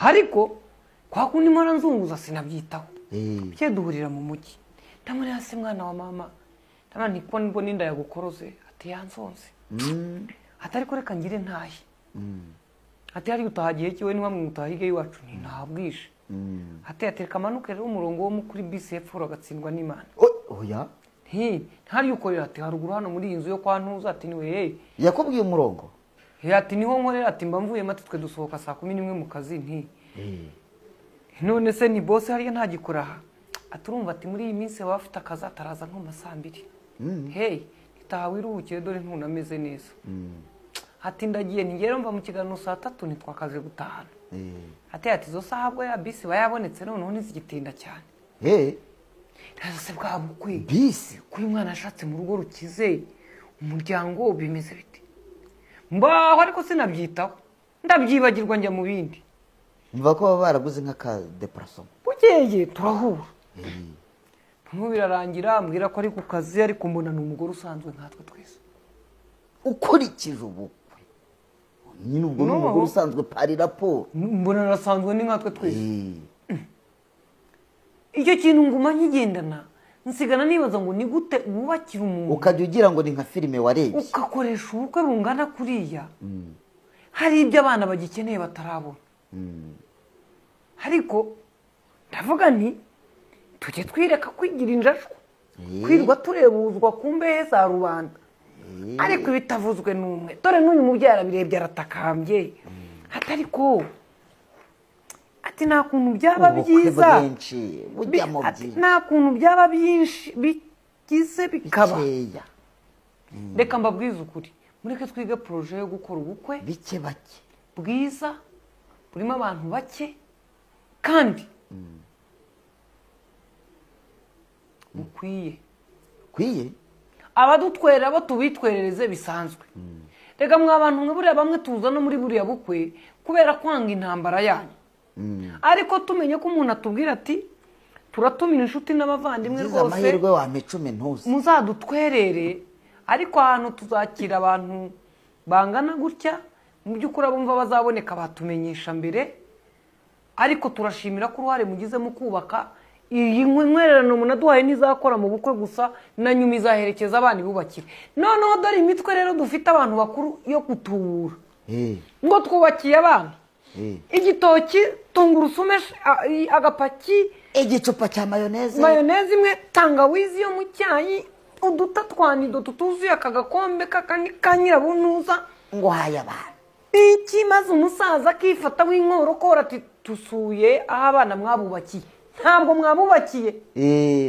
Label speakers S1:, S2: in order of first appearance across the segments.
S1: Ariko kwa kundi mpora nzunguza sinabyitaho. Bye duhurira mu mujyi. Ndamureba se mwana wa mama. Ndabona niko mbona inda yagukoroze ati yansonze. Ati ariko reka ngire ntahe. Ati hari utahagiye kiwe niba mwutahige iwacu ni ntabwishe. Ati atereka manuke rero umurongo wo kuri bisi hepfo agatsindwa n'Imana.
S2: Oya.
S1: Ntari ukorera ati haruguru hano muri iyi nzu yo kwa Ntuza ati niwe hey.
S2: Yakubwiye umurongo?
S1: Ati niho nkorera ati mba mvuye mati twe dusohoka saa 11 mu kazi nti. None se ni boss hariya ntagikora aha. Aturumva ati muri iyi minsi baba bafite akazi ataraza nko masaa 2. Hey, nitawiruhukire dore ntunameze neza. Ati ndagiye nigera mva mu kiganiro saa 3 nitwakaje gutahana. Ati ati zo sahabwa ya bisi bayabonetse noneho ntizigitinda cyane. Ndaze bwa bukwe
S2: bisi
S1: kuyu mwana ashatse mu rugo rukize umuryango bimeze bite. Mbaho ariko sinabyitaho ndabyibagirwa njya mu bindi.
S2: Mva ko baraguze nka ka depression.
S1: Bukeye turahura. Nkubu birarangira ambwira ko ari ku kazi ariko mbona ni umugore usanzwe nkatwe twese.
S2: Ukurikije ubukwe nyine ubwo ni umugore usanzwe pari raporo.
S1: Mbona arasanzwe ni nkatwe twese. Icyo kintu nguma nkigendana nsigana nibaza ngo ni gute wubakira umuntu
S2: ukajya ugira ngo ni nka filime warebye
S1: ukakoresha ubukwe bungana kuriya. Hari ibyo abana bagikeneye batarabona. Ariko ndavuga nti tujye twireka kwigira injashwa kwirwa turebuzwa ku mbehe za rubanda. Ariko ibitavuzwe n'umwe dore n'uyu mubyeyi arabirebye aratakambye atariko ati nta kuntu byaba byiza nta kuntu byaba byinshi bigize bikaba. Reka mbabwize ukuri mureke twige projet yo gukora ubukwe
S2: bike bake
S1: bwiza burimo abantu bake kandi bukwiye.
S2: Kwiye
S1: abadutwerera bo tubitwerereze bisanzwe. Reka mwa bantu mwe buriya bamwe tuza no muri buriya bukwe kubera kwanga intambara yanyu. Ariko tumenye ko umuntu atubwira ati turatumira inshuti n'abavandimwe rwose
S2: amahirwe wa micumi ntuzi
S1: muzadutwerere ariko ahantu tuzakira abantu bangana gutya mu by'ukuri abumva bazaboneka batumenyesha mbere. Ariko turashimira ko uruhare mugize mu kubaka iyi nkwererano munaduhaye ntizakora mu bukwe gusa na nyuma izaherekeza abana ibubakire. Noneho dore imitwe rero dufite abantu bakuru yo gutubura ngo twubakiye abana igitoki tungurusume agapaki
S2: igicupa cya mayoneze
S1: mayoneze imwe tangawizi yo mu cyayi uduta twanido tutuzuye akagakombe ka nyirabunuza
S2: ngo haye abana
S1: iki maze umusaza akifata w'inkorokora ati tusuye aho abana mwabubakiye. Ntabwo mwabubakiye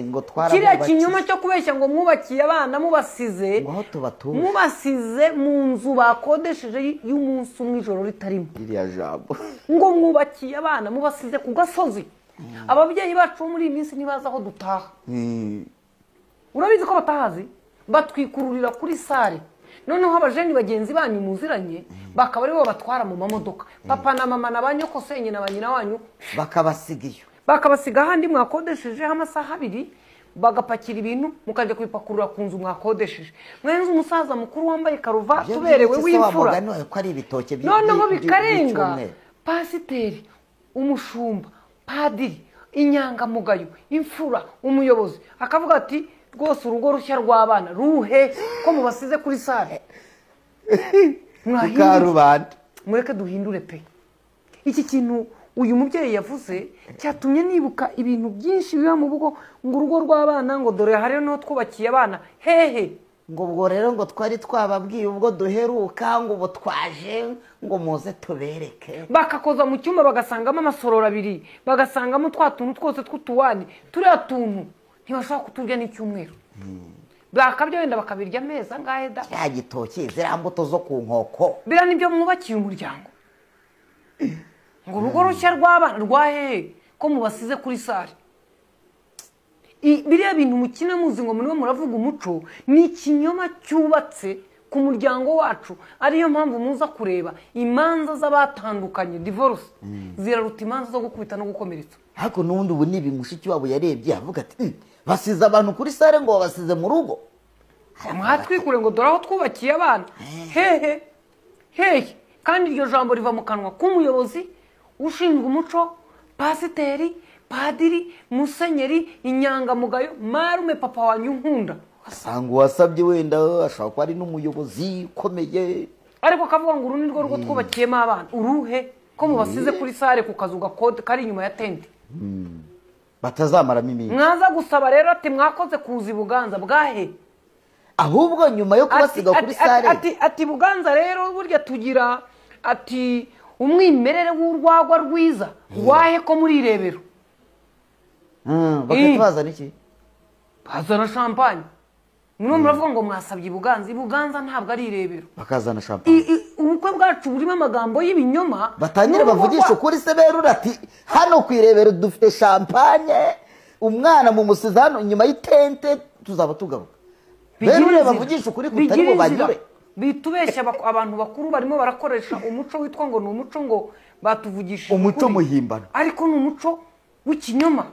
S2: ngo twarabubakiye.
S1: Kiriya kinyoma cyo kubeshya ngo mwubakiye abana mubasize
S2: ngo tubatuje
S1: mubasize mu nzu bakodesheje y'umunsi umwe ijoro ritarimo
S2: iriya jambo
S1: ngo mwubakiye abana mubasize ku gasozi. Ababyeyi bacu muri iyi minsi ntibazi aho dutaha. Urabizi ko batahazi batwikururira kuri sare. Noneho abajeni bagenzi banyu muziranye bakaba aribo batwara mu mamodoka. Papa na mama na banyoko senye na banyina wanyu
S2: bakabasiga iyo
S1: bakabasiga ahandi mwakodesheje amasaha 2 bagapakira ibintu mukajya kubipakurura ku nzu mwakodesheje. Mwenze umusaza mukuru wambaye karuvati uberewe w'imfura
S2: ko ari ibitoke
S1: noneho bikarenga pasiteri umushumba padiri inyangamugayo imfura umuyobozi akavuga ati rwose urugo rushya rw'abana ruhe ko mubasize kuri sare
S2: karubanda.
S1: Mureke duhindure pe. Iki kintu uyu mubyeyi yavuze cyatumye nibuka ibintu byinshi biba mu bugo ngo urugo rw'abana ngo dore hari no twubakiye abana hehe
S2: ngo ubwo rero ngo twari twababwiye ubwo duheruka ngo ubu twaje ngo muze tubereke.
S1: Bakakoza mu cyumba bagasangamo amasororo abiri bagasangamo twa tuntu twose tw'utuwani turiya tuntu ntibashobora kuturya n'icyumweru. Bakabyo wenda bakabirya amezi angahe da
S2: cya gitoki ziriya mbuto zo ku nkoko
S1: biriya nibyo mwubakiye umuryango ngo urugo rushya rw'abana rwa hehe ko mubasize kuri sare. Biriya bintu mukina muzi ngo muribo muravuga umuco ni ikinyoma cyubatse ku muryango wacu. Ariyo mpamvu muza kureba imanza z'abatandukanye divorce ziraruta imanza zo gukubita no gukomeretsa.
S2: Ariko n'ubundi ubu nibi mushiki wabo yarebye avuga ati basize abantu kuri sare ngo babasize mu rugo
S1: mwatwikure ngo dore aho twubakiye abana hehe hehe. Kandi iryo jambo riva mu kanwa k'umuyobozi Ushinzwe umuco, pasiteri, padiri, musenyeri, inyangamugayo, marume, papa wanyu nkunda.
S2: Asanga uwasabye wenda ashobora kuba ari n'umuyobozi ukomeye,
S1: ariko akavuga ngo uru ni rwo rugo twubakiyemo abana. Uruhe ko mubasize kuri sare ku kazu gakode kari inyuma ya tente
S2: batazamaramo iminsi?
S1: Mwaza gusaba rero ati mwakoze kuza i Buganza bwahe?
S2: Ahubwo nyuma yo kubasiga kuri sare,
S1: ati Buganza rero burya tugira ati umwimerere w'urwagwa rwiza wahe ko muri Irebero.
S2: Bagahita bazana iki?
S1: Bazana champagne. Mwe muravuga ngo mwasabye i Buganza, i Buganza ntabwo ari Irebero.
S2: Bakazana champagne.
S1: Ubukwe bwacu burimo amagambo y'ibinyoma.
S2: Batangire bavugisha ukuri se berura ati hano ku Irebero dufite champagne, umwana mu musiza hano inyuma y'itente tuzaba tugaruka. Berure bavugisha ukuri kutari bo banyure.
S1: Bitubeshya abantu bakuru barimo barakoresha umuco witwa ngo ni umuco, ngo batuvugishije
S2: umuco muhimbano,
S1: ariko ni umuco w'ikinyoma.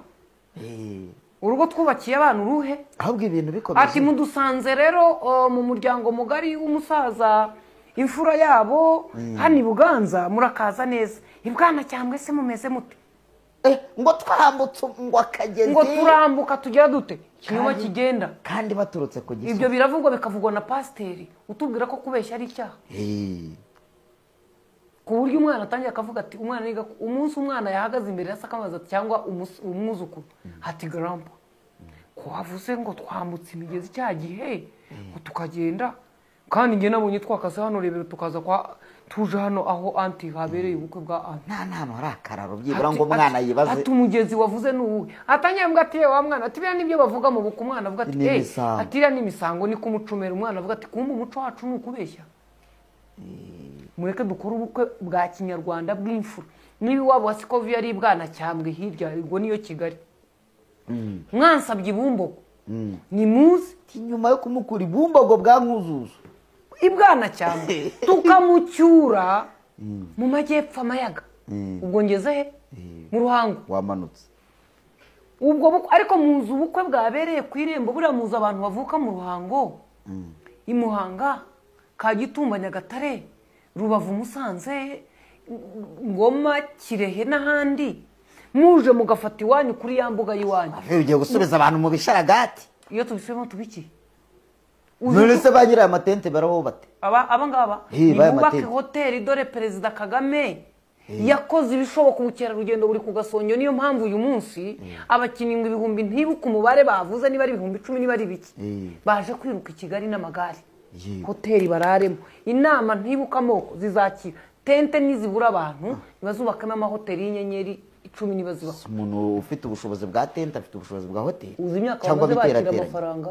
S1: Urugo twubakiye abantu uruhe?
S2: Ahubwo ibintu bikomeje.
S1: Ati mudusanze rero mu muryango mugari w'umusaza imfura yabo hano i Buganza, murakaza neza. I Bwanacyambwe se mumeze mute?
S2: Ngo twambutse ngo akagezi,
S1: ngo turambuka tugera dute? Ikinyoma kigenda
S2: kandi baturutse ku gisozi.
S1: Ibyo biravugwa bikavugwa na pasiteri utubwira ko kubeshya ari icyaha. Ku buryo umwana atangiye akavuga ati umwana niga, umunsi umwana yahagaze imbere ya sakamaza cyangwa umwuzukuru ati grandpa ko wavuze ngo twambutse imigezi cya gihe ngo tukagenda, kandi njye nabonye twakase hano Rebero tukaza kwa tuje hano aho anti habereye ubukwe bwa anti.
S2: Nta ntantu hari akararo byibura ngo umwana yibaze
S1: ati umugezi wavuze nuwuhe? Atangiye mbwa ati wa mwana ati biriya nibyo bavuga mu bukwe. Umwana avuga ati ati iriya ni imisango, ni kumucumera. Umwana avuga ati kumbe umuco wacu ni ukubeshya. Mureke dukore ubukwe bwa kinyarwanda bw'imfura. Niba iwabo wa Sikovi yari i Bwanacyambwe hirya, ubwo niyo Kigali. Mwansabye Ibumbogo, ni muzi
S2: nyuma yo kumukura Ibumbogo bwa Nkuzuzu
S1: i Bwanacyambwe tukamucyura mu majyepfo amayaga. Ubwo ngeze he? Mu Ruhango.
S2: Wamanutse
S1: ubwo. Ariko muzi ubukwe bwabereye ku Irembo, buriya muzi abantu bavuka mu Ruhango, i Muhanga, Kagitumba, Nyagatare, Rubavu, Musanze, Ngoma, Kirehe n'ahandi. Muje mugafata iwanyu kuri ya mbuga y'iwanyu.
S2: Ugiye gusubiza abantu mu bisharagati.
S1: Iyo tubisubiyemo tubiki?
S2: None se ba nyiri amatente barabubate?
S1: Aba ngaba bubake hoteli. Dore Perezida Kagame yakoze ibishoboka, ubukerarugendo buri ku gasonyo. Niyo mpamvu uyu munsi abakinnyi ngo ibihumbi ntibuka umubare bavuze, niba ari 10,000 niba ari biki, baje kwiruka i Kigali n'amagare. Hoteli bararemo, inama ntibuka amoko zizakira, tente nizibura abantu ntibazubakamo amahoteli y'inyenyeri 10 niba zibaho.
S2: Umuntu ufite ubushobozi bwa tente afite ubushobozi bwa hoteli.
S1: Uzi imyaka bamaze bakira amafaranga?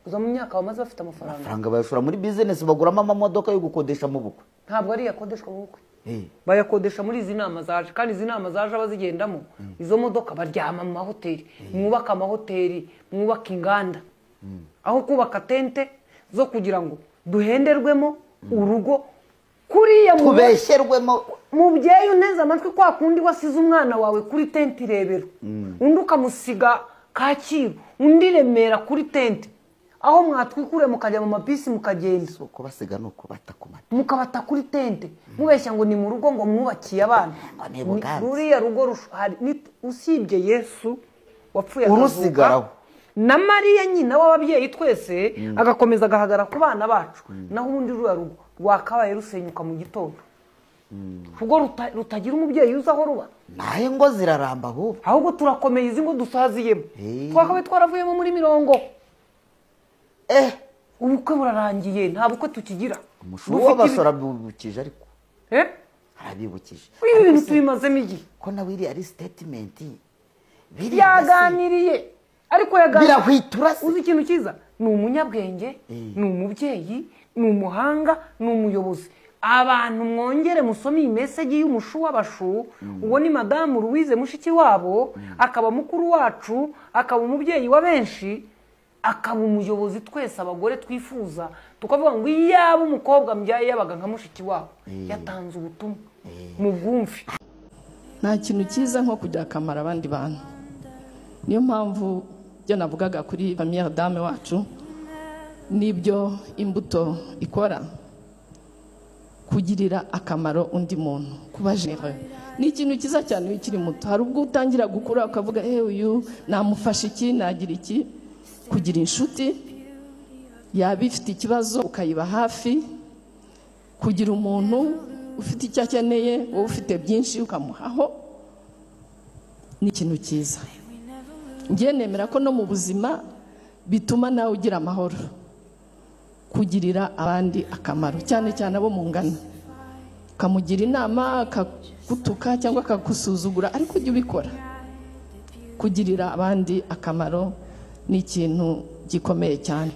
S1: Uzi mu myaka bamaze bafite amafaranga?
S2: Amafaranga bayashora muri business, baguramo amamodoka yo gukodesha mu bukwe.
S1: Ntabwo ari yakodeshwa mu bukwe. Bayakodesha muri izi nama zaje, kandi izi nama zaje abazigendamo izo modoka baryama mu mahoteli. Mwubaka amahoteli, mwubaka inganda, aho kubaka tente zo kugira ngo duhenderwemo urugo kuriya
S2: tubesherwemo.
S1: Mubyeyi uneze amatwi, kwa kundi wasize umwana wawe kuri tente Irebero, undi ukamusiga Kacyiru, undi Remera kuri tente, aho mwatwikure mukajya mu mabisi mukagenda.
S2: Kubasiga ni ukubata ku mata,
S1: mukabata kuri tente mubeshya ngo ni mu rugo, ngo mwubakiye abana. Ruriya rugo usibye Yesu wapfuye
S2: urusigaraho
S1: na Mariya nyina w'ababyeyi twese, agakomeza agahagara ku bana bacu, naho ubundi ruriya rugo rwakabaye rusenyuka mu gitondo. Rugo rutagira umubyeyi uza aho ruba.
S2: Nahe ngo ziraramba ahubwo.
S1: Ahubwo turakomeye izi ngo dusaziyemo. Twakabaye twaravuyemo muri mirongo. Ubukwe burarangiye, nta bukwe tukigira.
S2: Umushuwa w'abasora arabibukije ariko. Arabibukije.
S1: Ibi bintu tubimazemo igihe.
S2: Ko nawe iri ari statement.
S1: Yaganiriye. Ariko yaganiriye.
S2: Birahwitura se.
S1: Uzi ikintu cyiza? Ni umunyabwenge, ni umubyeyi, ni umuhanga, ni umuyobozi. Abantu mwongere musome iyi message y'umushu w'abashu. Uwo ni Madamu Louise mushiki wabo, akaba mukuru wacu, akaba umubyeyi wa benshi, akaba umuyobozi twese abagore twifuza. Tukavuga ngo iyaba umukobwa mbyaye yabaga nka mushiki wabo. Yatanze ubutumwa mu bwumvi.
S3: Nta kintu cyiza nko kugira akamaro abandi bantu. Niyo mpamvu byo navugaga kuri première dame wacu nibyo imbuto ikora, kugirira akamaro undi muntu, kuba généreux. Ni ikintu cyiza cyane iyo ukiri muto. Hari ubwo utangira gukura ukavuga uyu namufasha iki, nagira iki. Kugira inshuti yaba ifite ikibazo ukayiba hafi, kugira umuntu ufite icyo akeneye wowe ufite byinshi ukamuhaho, ni ikintu cyiza. Njye nemera ko no mu buzima bituma nawe ugira amahoro, kugirira abandi akamaro, cyane cyane abo mungana, ukamugira inama akagutuka cyangwa akagusuzugura, ariko ujye ubikora. Kugirira abandi akamaro ni ikintu gikomeye cyane.